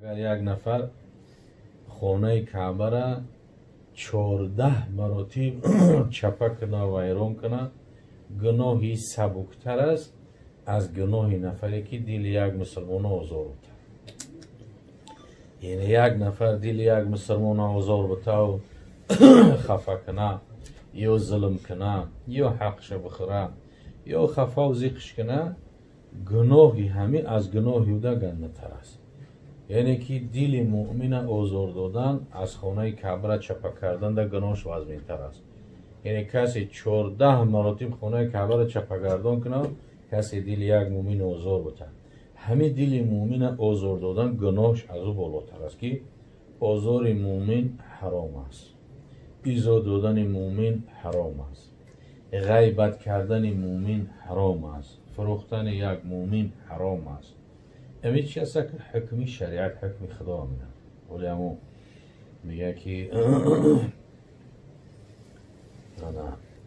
Агар як нафар хонаи Каъбара 14 маротиб чапа куна, вайрон куна, гуноҳи сабуктар аст аз гуноҳи нафаре ки дили як мусулмона озор бута. Яъне як нафар дили як мусулмона озор бутаву хафа куна, ё зулм куна, ё ҳақша бихӯра, ё хафаву зиқш куна, гуноҳи ҳамин аз гуноҳи уда гандатар аст. Яъне ки дили муъмина озор додан аз хонаи Каъбара чапа кардан да гуноҳш вазминтар аст. Яъне касе 14 маротиб хонаи Каъбара чапагардон кунад, касе дили як муъмин озор бута, ҳамин дили муъмина озор додан гуноҳш аз ӯ болотар аст, ки озори муъмин ҳаром аст, изо додани муъмин ҳаром аст, ғайбат кардани муъмин ҳаром аст, фурӯхтани як муъмин ҳаром аст. Ҳамин чи аст? Ки ҳукми шариат, ҳукми худо мегӯяд. Вале ҳамун мегӯяд ки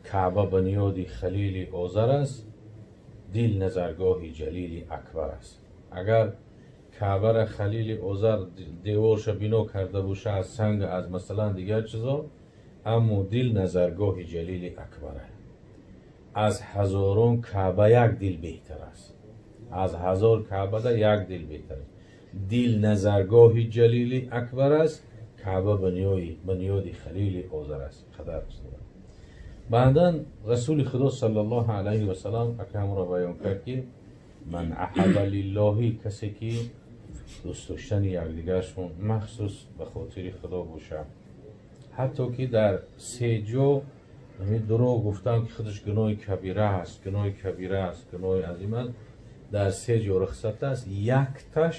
Каъба бунёди Халили Озар аст, дил назаргоҳи Ҷалили Акбар аст. Агар Каъбара Халили Озар деворша бино карда боша аз санг, аз масалан дигар чизо, аммо дил назаргоҳи Ҷалили Акбар аст. Аз ҳазорон Каъба як дил беҳтар аст, аз ҳазор Каъбада як дил беҳтар аст. Дил назаргоҳи Ҷалили Акбар аст, Каъба бунёди Халили Озар аст. Қадар аст. Баъдан Расули Худо саллаллоҳу алайҳи васаллам акрамро баён кард ки ман аҳаба лиллоҳи, касе ки дӯст доштани якдигаршон махсус ба хотири Худо бошад, ҳатто ки дар се ҷо ҳамин дурӯғ гуфтан ки худаш гуноҳи кабира аст, гуноҳи кабира аст, гуноҳи азим аст, дар се ҷо рухсат аст. Якташ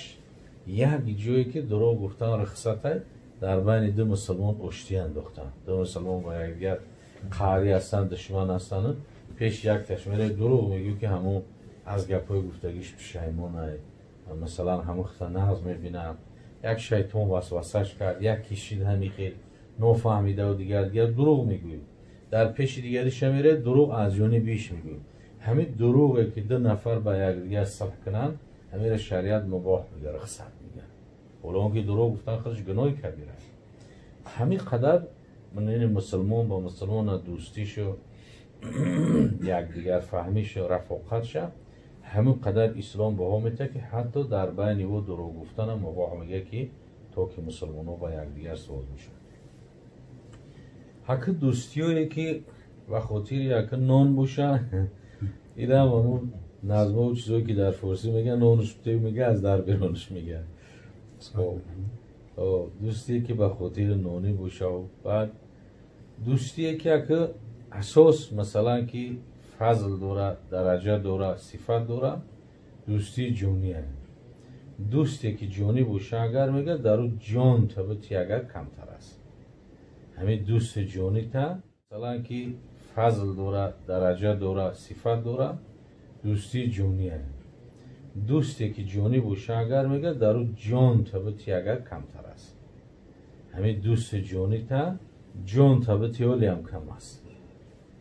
як ҷое ки дурӯғ гуфтан рухсат аст, дар байни ду мусулмон оштӣ андохтан. Ду мусулмон ба якдигар қаҳрӣ ҳастанд, душман ҳастанд, пеш якташ меравад дурӯғ мегӯ ки ҳамун аз гапҳои гуфтагиш пушаймон аст, масалан ҳамун хата нағз мебинад, як шайтон васвасаш кард, як кишид ҳамин хел нофаҳмидаву дигар дигар дурӯғ мегӯй. Дар пеши дигариша меравад дурӯғ аз ҷониби иш мегӯй. Ҳамин дурӯғе ки ду нафар ба якдигар сабр кунанд, ҳаминро шариат мубоҳ мегӯяд, рухсат мегӯяд. Ҳоло он ки дурӯғ гуфтан худаш гуноҳи кабира аст. Ҳамин қадар мусулмон ба мусулмона дӯстишу якдигар фаҳмишу рафоқатша ҳамин қадар ислом баҳо метиҳад ки ҳатто дар байни ӯ дурӯғ гуфтанам мубоҳ мегӯяд, ки то ки мусулмонҳо ба якдигар соз мешаванд. Ҳаки дӯстиёе ки ба хотири яки нон боша, инам ҳамун назмову чизое ки дар форсӣ мегӯянд, нонуш мега, аз дар беронаш мегӯянд. Дӯстие ки ба хотири нонӣ боша, баъд дӯстие ки яки асос масалан ки фазл дора, дараҷа дора, сифат дора, дӯстии ҷонӣ аст. Дӯсте ки ҷонӣ боша, агар мегӯяд, дар ӯ ҷон табити агар камтар аст. Ҳамин дӯсти ҷонита масалан ки фазл дора, дараҷа дора, сифат дора, дӯстии ҷонӣ аст. Дӯсте ки ҷонӣ боша, агар мегӯяд, дар ӯ ҷон табити агар камтар аст. Ҳамин дӯсти ҷонита ҷон табити ҳолиам кам аст.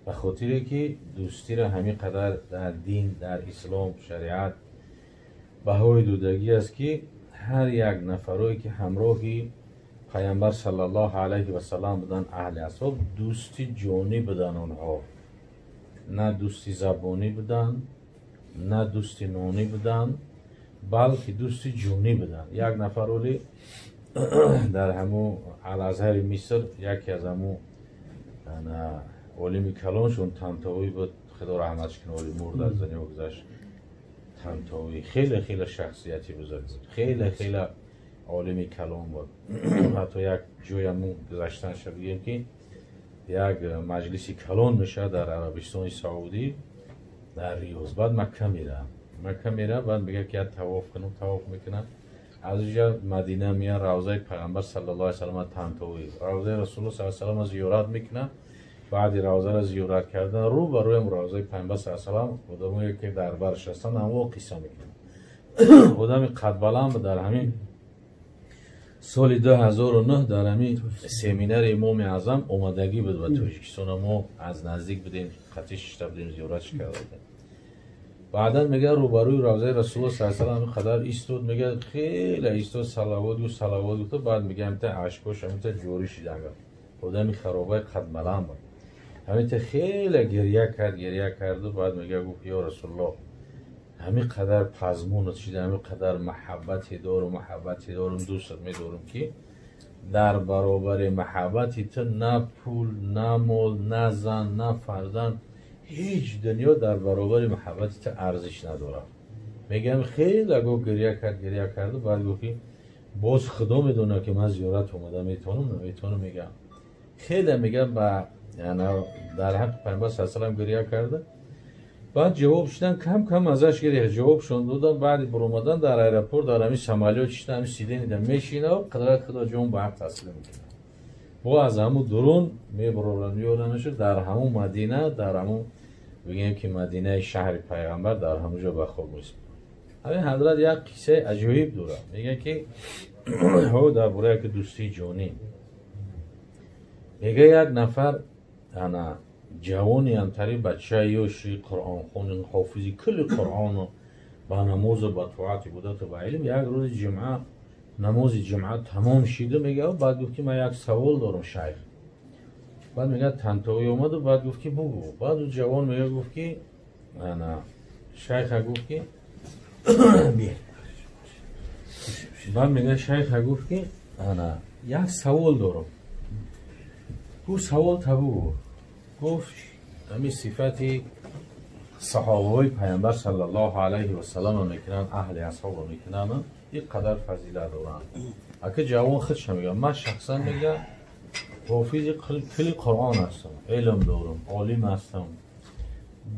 Ба хотире ки дӯстиро ҳамин қадар дар дин, дар ислом, шариат баҳои додагӣ аст ки ҳар як нафарое ки ҳамроҳи Пайғамбар саллаллоҳу алайҳи васаллам буданд, аҳли асҳоб, дӯсти ҷонӣ буданд онҳо. На дӯсти забонӣ буданд, на дӯсти нонӣ буданд, балки дӯсти ҷонӣ буданд. Як нафар оли дар ҳамун Ал-Азҳари Миср, яке аз ҳамун олими калоншон Тантовӣ буд, Худо раҳматш кунад, оли мурд, аз дунё гузашт. Тантовӣ хеле хеле шахсияти бузург буд, хеле хеле олими калон буд. Ҳатто як ҷоямун гузаштанша бигем ки як маҷлиси калон мешавад дар Арабистони Саудӣ, дар Риёз. Баъд Макка меравад, Макка меравад, баъд мегӯяд ки як тавоф кунам, тавоф мекунам. Аз инҷа Мадина меяд, равзаи Пайғамбар саллаллоҳу алайҳи васаллам Тантовӣ, равзаи Расулуллоҳ саллаллоҳу алайҳи васаллам зиёрат мекунад. Баъди равзаро зиёрат кардан рӯ ба рӯям равзаи Пайғамбар саллаллоҳу алайҳи васаллам одамое ки дар барш ҳастанд ҳамво қисса мекунанд. Одами қадбаланд дар ҳамин соли 2009 дар ҳамин семинари Имоми Аъзам омадагӣ буд ба Тоҷикистон. Мо аз наздик будем, қатъи шишта будем, зиёратш карда будем. Баъдан мега рӯбарӯи равзаи Расулуллоҳ саллаллоҳу алайҳи васаллам қадар истод, мега хеле истод, салавот гуфт, салавот гуфт, баъд мега ҳамита ашкош ҳамита ҷорӣ шиданга. Одами харобаи қадмалам буд. Ҳамита хеле гирья кард, гирья карду баъд мега гуфт: ё Расулуллоҳ, ҳамин қадар пазмунат шида, ҳамин қадар маҳаббате дорум, маҳаббате дорум, дӯстат медорум, ки дар баробари маҳаббати ту на пул, на мол, на зан, на фарзанд, ҳеҷ дунё дар баробари маҳаббати ту арзиш надорад. Мегӯям хеле го гирья кард, гирья карду баъд гуфт, ки боз Худо медонад, ки ман зиёрат омада метавонам, наметавонам. Мегӯям хеле мегӯям ба дар ҳаққи Пайғамбар саллаллоҳу алайҳи васаллам гирья карда. Баъд ҷавоб шудан, кам кам азаш гирифт, ҷавобшон додан. Баъди баромадан дар аэропорт, дар ҳамин самолёт шида, ҳамин сиденида мешинав, қадрат Худо ҷон ба ҳақ таслим мекунад. Бо аз ҳамун дурун мебароранд, меёранашо дар ҳамун Мадина, дар ҳамун бигем ки Мадинаи шаҳри Пайғамбар, дар ҳамун ҷо ба хок месупорад. Ҳамин ҳазрат як қиссаи аҷоиб дорад. Мегӯяд ки ҳо дар бораи яке дӯстии ҷонӣ. Мегӯяд як нафар ана ҷавони антари бачаи ёши қуръонхон, ҳофизи кулли қуръону ба намозу ба тоат, ибодату ба илм. Як рӯзи ҷумъа намози ҷумъа тамом шиду мегӯяд, баъд гуфт ки ман як савол дорам, шайх. Баъд мегӯяд Тантоӣ омаду баъд гуфт ки бугӯ. Баъд ӯ ҷавон мегӯяд, гуфт ки ана шайха гуфт ки баъд мегӯяд шайха гуфт ки ана як савол дорам. Гуфт савол та бугӯ. Гуфт ҳамин сифати саҳобаҳои Пайғамбар саллаллоҳу алайҳи васалламро мекунанд, аҳли асҳобро мекунанд, ин қадар фазилат доранд. Ака ҷавон худша мегӯяд, ман шахсан мегӯям ҳофизи кулли Қуръон ҳастам, илм дорам, олим ҳастам,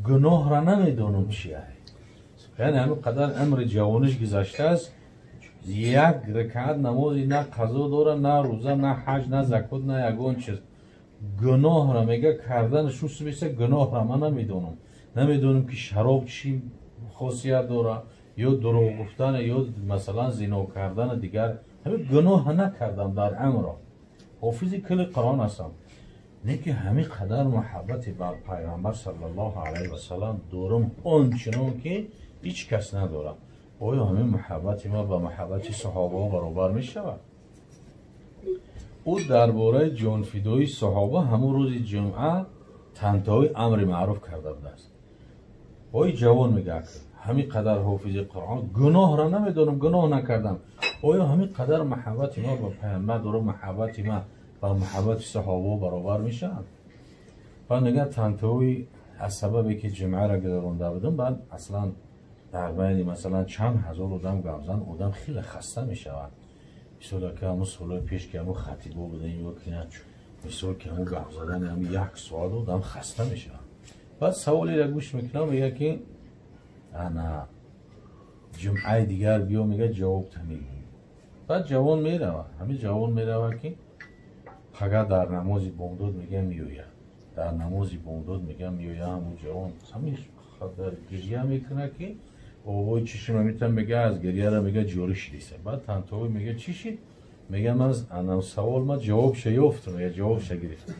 гуноҳра намедонам чи ай. Яъне ҳамин қадар амри ҷавониш гузаштааст, як ракаат намози на қазо дора, на рӯза, на ҳаҷ, на закот, на ягон чиз. Гуноҳра мега карданаш меса, гуноҳра ман намедонам, намедонам ки шароб чӣ хосият дора, ё дурӯғ гуфтан, ё масалан зино кардан, дигар ҳамин гуноҳ накардам дар амро, ҳофизи кулли Қуръон ҳастам, лекин ҳамин қадар муҳаббати бар Пайғамбар саллаллоҳу алайҳи васаллам дорам, он чунон ки ҳеҷ кас надорад. Оё ҳамин муҳаббати ман ба муҳаббати саҳобаҳо баробар мешавад? Ӯ дар бораи ҷонфидоии саҳоба ҳамун рӯзи ҷумъа Тантоӣ амри маъруф карда будааст. Ой ҷавон мегӯяд, ҳамин қадар ҳофизи Қуръон, гуноҳро намедонам, гуноҳ накардам, оё ҳамин қадар муҳаббати ман ба Пайғамбар дорам, муҳаббати ман ба муҳаббати саҳобаҳо баробар мешавад? Баъд мегӯяд Тантоӣ аз сабабе ки ҷумъаро гузаронда будам, баъд аслан дар байни масалан чанд ҳазор одам гап зан, одам хеле хаста мешавад. Мисол ки ҳамун солҳои пеш ки ҳамун хатибо будем, ё ки мисол ки ҳамун гап задани ҳамун як соат одам хаста мешавад. Баъд саволеро гӯш мекунам, мегӯяд ки ана ҷумъаи дигар биё, мегӯяд ҷавобта мегӯӣ. Баъд ҷавон меравад, ҳамин ҷавон меравад ки пага дар намози бомдод мегӯяд меояд, дар намози бомдод мегӯяд меояд. Ҳамун ҷавон ҳамин қадар гирья мекунад ки овои чишма метавон, мегӯяд аз гирьяра мегӯяд ҷорӣ шидиса. Баъд Тантоӣ мегӯяд чӣ шид? Мегӯяд ман ана савол ма ҷавобша ёфтам, мегӯяд ҷавобша гирифтам,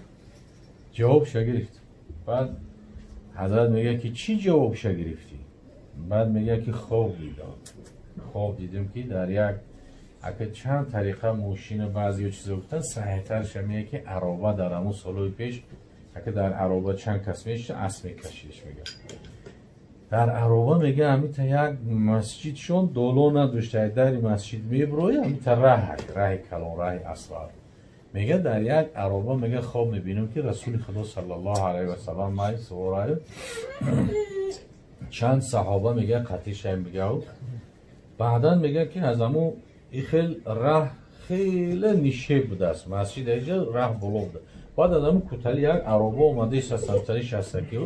ҷавобша гирифтам. Баъд ҳазрат мегӯяд ки чӣ ҷавобша гирифтӣ? Баъд мегӯяд ки хоб дидам, хоб дидам ки дар як ака чанд тариқа мошина баъзеё чизо гуфтан, саҳиҳтарша мегӯяд ки ароба, дар ҳамун солҳои пеш ака дар ароба чанд кас мешида, асп мекашидаш. Мегӯяд дар ароба мега ҳамита як масҷидшон доло надошта, дари масҷид меброи, ҳамита раҳ, раҳи калон, раҳи асфалт. Мега дар як ароба мега хоб мебинам ки Расули Худо саллаллоҳу алайҳи васаллам май сувораю чанд саҳоба мега қатиша мега. Баъдан мега ки аз ҳамун и хел раҳ хеле нишеб будааст, масҷид аиҷа раҳ боло буда. Баъд аз ҳамун кутали як ароба омада самтари шастаки.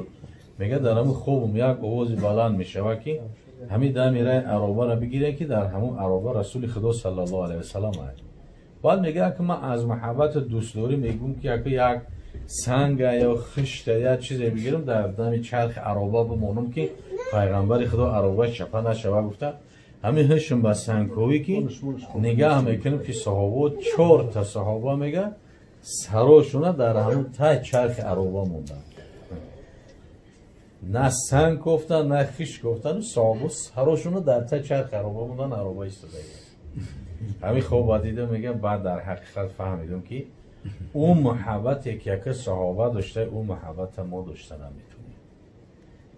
Мега дар ҳамун хобум як овози баланд мешавад ки ҳамин дами рай аробаро бигиред, ки дар ҳамун ароба Расули Худо саллаллоҳу алайҳи васаллам аст. Баъд мегӯяд ки ман аз муҳаббату дӯстдорӣ мегӯм ки яко як санга ё хишта я чизе бигирам, дар дами чархи ароба бимонам, ки Пайғамбари Худо ароба чапа нашава гуфта. Ҳамин ҳишм ба сангковӣ ки нигаҳ мекунем ки саҳобо чорта саҳоба мега сарошуна дар ҳамун тай чархи ароба монданд. На санг кофтан, на хиш кофтан, саҳоба сарошуно дар та чарх ароба мондан, ароба истода. Ҳамин хоб дида мегӯям, баъд дар ҳақиқат фаҳмидам, ки ӯ муҳаббате ки яка саҳоба дошта, ӯ муҳаббата мо дошта наметонем.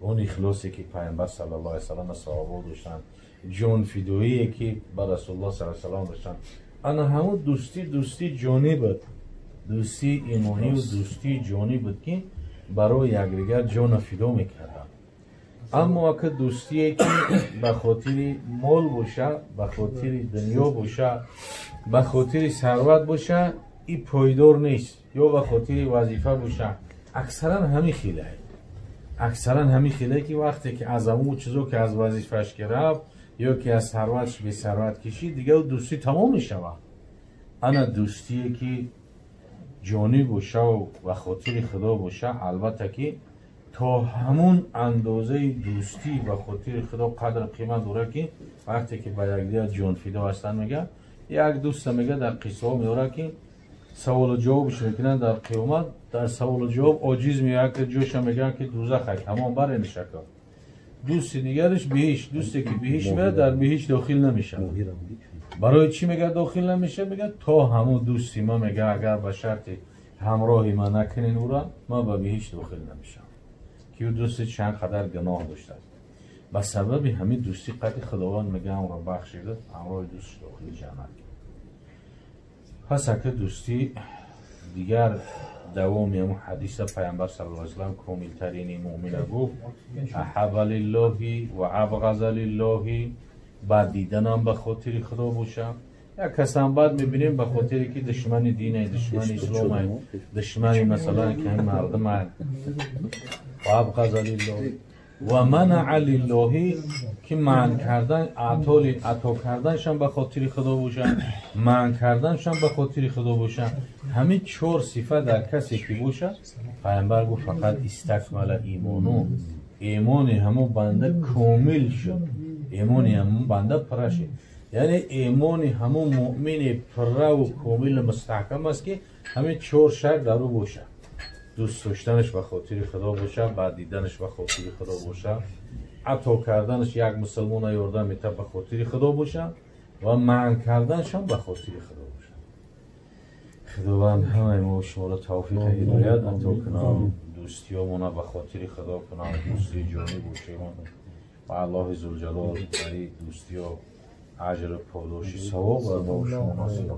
Он ихлосе ки пайғамбар саллаллоҳу алайҳи васаллам саҳоба доштанд, ҷонфидоие ки ба расулуллоҳ саллаллоҳу алайҳи васаллам доштанд, ана ҳамун дӯстӣ, дӯстии ҷонӣ буд, дӯстии имонию дӯстии ҷонӣ буд, ки барои якдигар ҷона фидо мекарданд. Аммо ака дӯстие ки ба хотири мол боша, ба хотири дунё боша, ба хотири сарват боша, и пойдор нест. Ё ба хотири вазифа боша, аксаран ҳамин хелае, аксаран ҳамин хелае, ки вақте ки аз ҳамун чизо, ки аз вазифааш ки рафт ё ки аз сарватш бесарват кишид, дигар дӯстӣ тамом мешавад. Ана дӯстие ки ҷонӣ бошаву ба хотири худо боша, албатта ки то ҳамун андозаи дӯстӣ ба хотири худо қадр қимат дорад, ки вақте ки ба якдигар ҷонфидо ҳастанд. Мега, як дӯста мега, дар қиссаҳо меорад, ки саволу ҷавобш мекунанд дар қиёмат. Дар саволу ҷавоб оҷиз меояд, ки ҷоша мегӯянд, ки дузах, тамом, баренишака. Дӯсти дигараш биҳишт. Дӯсте ки биҳишт меяд, дар биҳишт дохил намешавад. Барои чӣ, мега, дохил намешавад? Мега, то ҳамун дӯсти ма, мега, агар ба шарти ҳамроҳи ман накунен ӯра, ман ба биҳишт дохил намешавам, ки ӯ дӯсти чанд қадар гуноҳ доштааст. Ба сабаби ҳамин дӯстӣ қадри худованд, мега, ҳамро бахшида, ҳамроҳи дӯстш дохили ҷаннат. Пас ака дӯстӣ дигар давоми ҳамун ҳадиса пайғамбар саллаллоҳу алайҳи васаллам комилтарини муъмина гуфт: аҳабба лиллоҳи ва абғаза лиллоҳи. Бад диданам ба хотири худо боша. Як касам бад мебинем ба хотире ки душмани динай, душмани исломай, душмани, масалан, ки ҳам мардумай. Ва абғаза лиллоҳи ва манаа лиллоҳи, ки манъ кардан, ато карданшам ба хотири худо боша, манъ карданшам ба хотири худо боша. Ҳамин чор сифат дар касе ки боша, пайғамбар гуфт: фақад истакмала имону, имони ҳамон банда комил шуд, имони ҳамон банда пурра шуд. Яъне имони ҳамон муъмини пурраву комилу мустаҳкам аст, ки ҳамин чор шарт дар ӯ боша: дӯст доштанаш ба хотири худо боша, бад диданаш ба хотири худо боша, ато карданаш, як мусулмона ёрдам мета, ба хотири худо боша ва манъ карданашам ба хотири худо боша. Худованд ҳамаи мо шуморо тавфиқи ҳидоят ато кунад, дӯстиёмона ба хотири худо кунад, дӯстии ҷонӣ бошем ва аллоҳи зулҷалол бари дӯстиё аҷру подоши савоб бар мо шумо насиб.